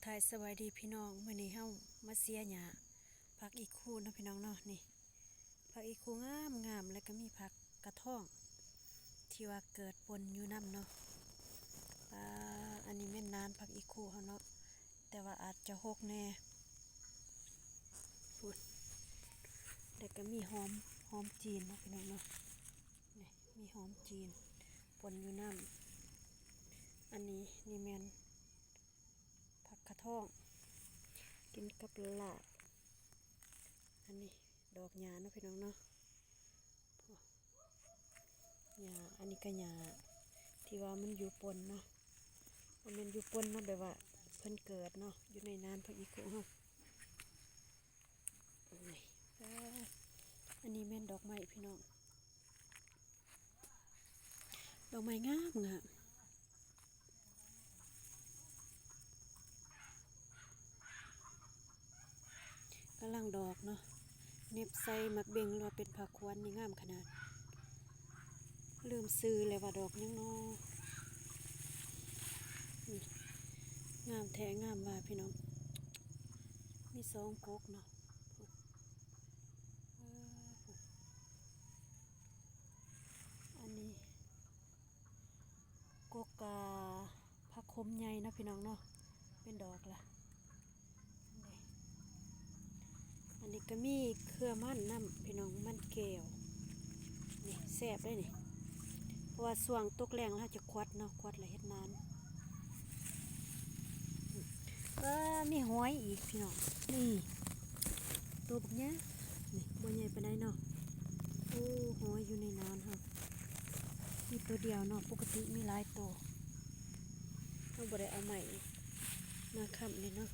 ສະບາຍດີພີ່ນ້ອງ, ມື້ນີ້ເຮົາມາເສຍຫຍ້າຜັກອີຄູເນາະພີ່ນ້ອງເນາະ. ນີ້ຜັກອີຄູງາມໆ ແລ້ວກໍມີຜັກກະທ້ອງທີ່ວ່າເກີດປົນຢູ່ນຳເນາະ. ປາ ອັນນີ້ແມ່ນນານຜັກອີຄູເຮົາເນາະ, ແຕ່ວ່າອາດຈະຫົກແດ່. ພຸ້ນ ແລ້ວກໍມີຫອມ ຫອມຈີນເນາະພີ່ນ້ອງເນາະ. ນີ້ມີຫອມຈີນປົນຢູ່ນຳ. ອັນນີ້ ນີ້ແມ່ນຜັກກະທ້ອງ ກິນກັບລາບ. ອັນນີ້ດອກຫຍ້າເນາະພີ່ນ້ອງເນາະ. ຫຍ້າ ອັນນີ້ກໍຫຍ້າທີ່ວ່າມັນຢູ່ປົນເນາະ, ບໍ່ແມ່ນຢູ່ປົນເນາະ ແບບວ່າເພິ່ນເກີດເນາະ ຢູ່ໃນນານຜັກອີຄູເຮົາ. ນີ້ ອັນນີ້ແມ່ນດອກໄມ້ພີ່ນ້ອງ, ດອກໄມ້ງາມໆ ກຳລັງດອກເນາະ. ເໜັບໃສ່ໝາກເບັງ ຫຼືວ່າເປັນຜ້າຂວັນນີ້ງາມຂະໜາດ, ລືມຊື່ແລ້ວວ່າດອກຫຍັງເນາະ. ນີ້ ງາມແທ້ງາມວ່າພີ່ນ້ອງ, ມີສອງກົກເນາະ. ເອີ ອັນນີ້ ກົກກະຜັກໂຂມໃຫຍ່ເນາະພີ່ນ້ອງເນາະ, ເປັນດອກລະ. ອັນນີ້ກໍມີເຄືອມັນນຳພີ່ນ້ອງ, ມັນແກ້ວ. ນີ້ແຊບເດ້ນີ້, ເພາະວ່າຊ່ວງຕົກແລ້ງລະເຮົາຈະຂວັດເນາະ, ຂວັດລະເຮັດນານ. ເອີ ມີຫອຍອີກພີ່ນ້ອງ, ນີ້ໂຕບັກໃຫຍ່ນີ້, ບໍ່ໃຫຍ່ປານໃດເນາະ. ໂອ້ ຫອຍຢູ່ໃນນານເຮົາ ມີໂຕດຽວເນາະ, ປົກກະຕິມີຫຼາຍໂຕ. ເຮົາບໍ່ໄດ້ເອົາໄມ້ມາຄ້ຳນີ້ເນາະ.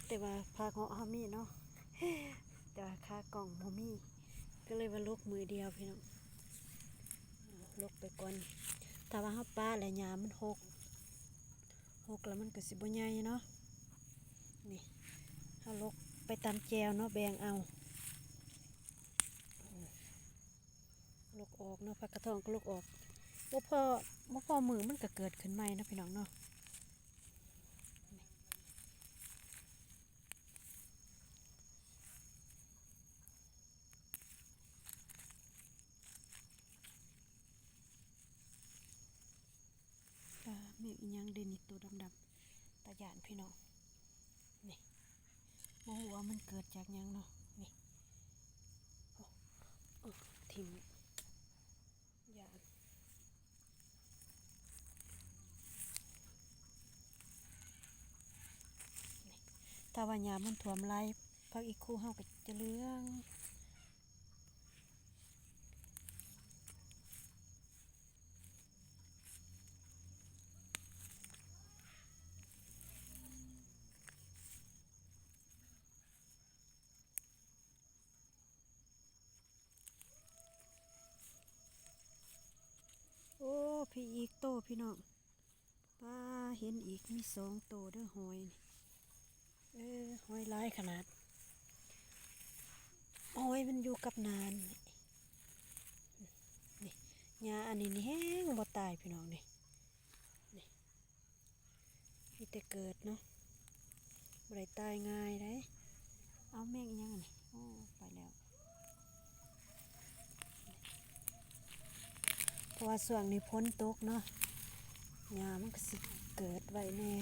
ແຕ່ວ່າພາເງາະເຮົາມີເນາະ, ແຕ່ວ່າຂາກ້ອງບໍ່ມີ, ກໍເລີຍວ່າຫຼົກມື້ດຽວພີ່ນ້ອງ, ຫຼົກໄປກ່ອນ. ຖ້າວ່າເຮົາປະແລ້ວຫຍ້າມັນຫົກ ຫົກແລ້ວມັນກໍຊິບໍ່ໃຫຍ່ເນາະ. ນີ້ ເຮົາຫຼົກໄປຕຳແຈ່ວເນາະ, ແບ່ງເອົາ. ຫຼົກອອກເນາະ, ຜັກກະທ້ອງກໍຫຼົກອອກ. ບໍ່ພໍ ບໍ່ພໍມື້ມັນກໍເກີດຂຶ້ນໃໝ່ເນາະພີ່ນ້ອງເນາະ. ປາ ແມ່ນອີຫຍັງເດນີ້ ໂຕດຳໆ ຕາຢ້ານພີ່ນ້ອງ. ນີ້ ບໍ່ຮູ້ວ່າມັນເກີດຈາກຫຍັງເນາະ. ນີ້ ໂອ້ ໂອ້ ຖິ້ມ ຢ້ານ. ນີ້ ຖ້າວ່າຫຍ້າມັນຖ້ວມຫຼາຍ ຜັກອີຄູເຮົາກໍຈະເຫຼືອງ. ໂອ້ ພີ້ອີກໂຕພີ່ນ້ອງ. ປາ ເຫັນອີກ ມີສອງໂຕເດີ ຫອຍນີ້. ເອີ ຫອຍຫຼາຍຂະໜາດ, ຫອຍມັນຢູ່ກັບນານນີ້. ນີ້ ຫຍ້າອັນນີ້ນີ້ແຮງບໍ່ຕາຍພີ່ນ້ອງນີ້. ນີ້ ມີແຕ່ເກີດເນາະ, ບໍ່ໄດ້ຕາຍງ່າຍໃດ. ເອົາ ແມງອີຫຍັງອັນນີ້? ໂອ້ ໄປແລ້ວ. ເພາະວ່າຊ່ວງນີ້ຝົນຕົກເນາະ, ຫຍ້າມັນກໍຊິເກີດໄວແດ່.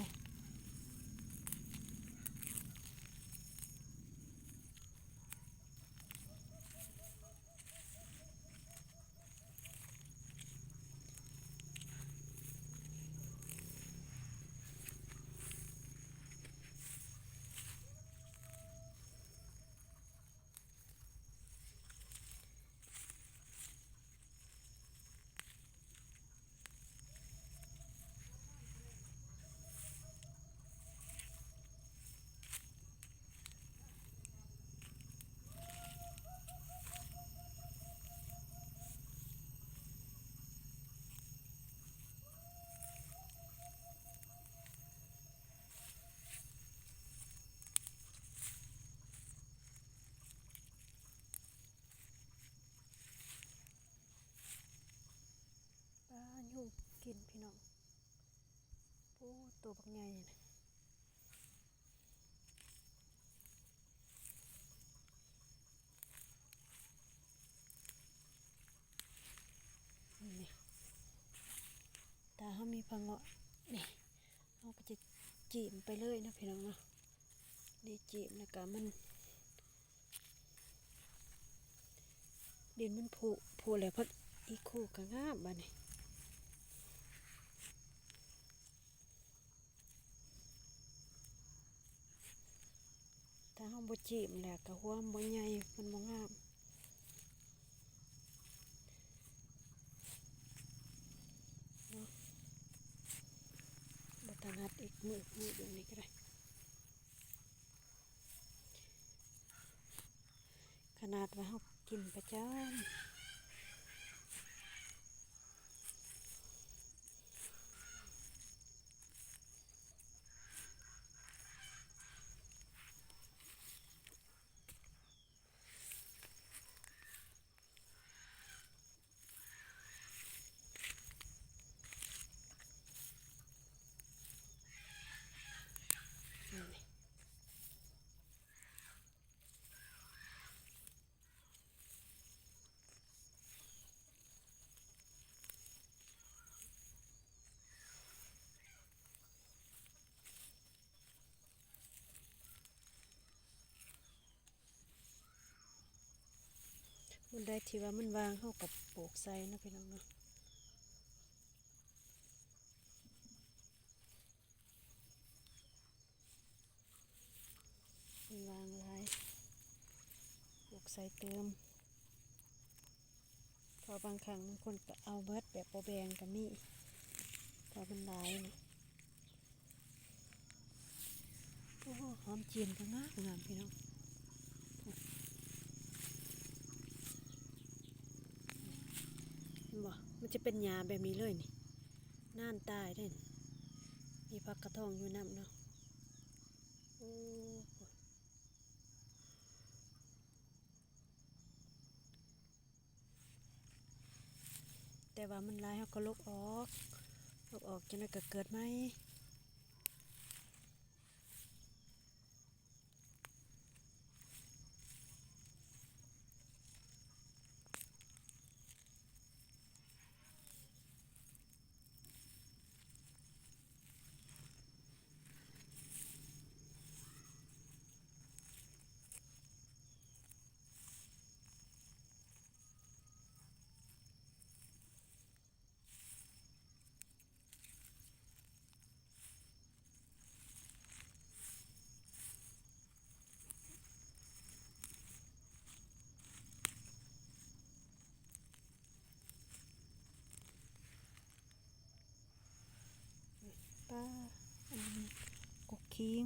ໂ ກິນພີ່ນ້ອງ. ໂອ້ ໂຕບັກໃຫຍ່ນະ ນີ້ ຖ້າເຮົາມີຜັກເງາະນີ້ ເຮົາກໍຈະຈີ້ມໄປເລີຍເນາະພີ່ນ້ອງເນາະ. ນີ້ຈີ້ມແລ້ວກໍມັນ ດິນມັນຜຸ ຜຸແລ້ວ ຜັກອີ່ຄູກໍງາມບາດນີ້. ຖ້າເຮົາບໍ່ຈີ້ມແລ້ວກໍຫົວມັນບໍ່ໃຫຍ່ ມັນບໍ່ງາມເນາະ. ບໍ່ຖະໜັດອີກ ມືດ ມືດຢູ່ນີ້ກໍໄດ້. ຂະໜາດວ່າເຮົາກິນປະຈຳ. ບ່ອນໃດທີ່ວ່າມັນວ່າງ ເຮົາກໍປູກໃສ່ເນາະ ພີ່ນ້ອງເນາະ. ມັນວ່າງຫຼາຍ ປູກໃສ່ເຕີມ ເພາະບາງຄັ້ງບາງຄົນກໍເອົາເບິດ ແບບບໍ່ແບ່ງກໍມີ ເພາະມັນຫຼາຍນະ. ໂອ້ ຫອມຈີນກໍງາມໆ ພີ່ນ້ອງ ເຫັນບໍ່? ມັນຈະເປັນຫຍ້າແບບນີ້ເລີຍນີ້ ນານຕາຍເດ້. ມີຜັກກະທອງຢູ່ນຳເນາະ. ໂອ້ ແຕ່ວ່າມັນຫຼາຍ ເຮົາກໍຫຼົກອອກ ຫຼົກອອກ ຈັ່ງໃດກໍເກີດໃໝ່. ປາ ອັນນີ້ ກົກຂີງ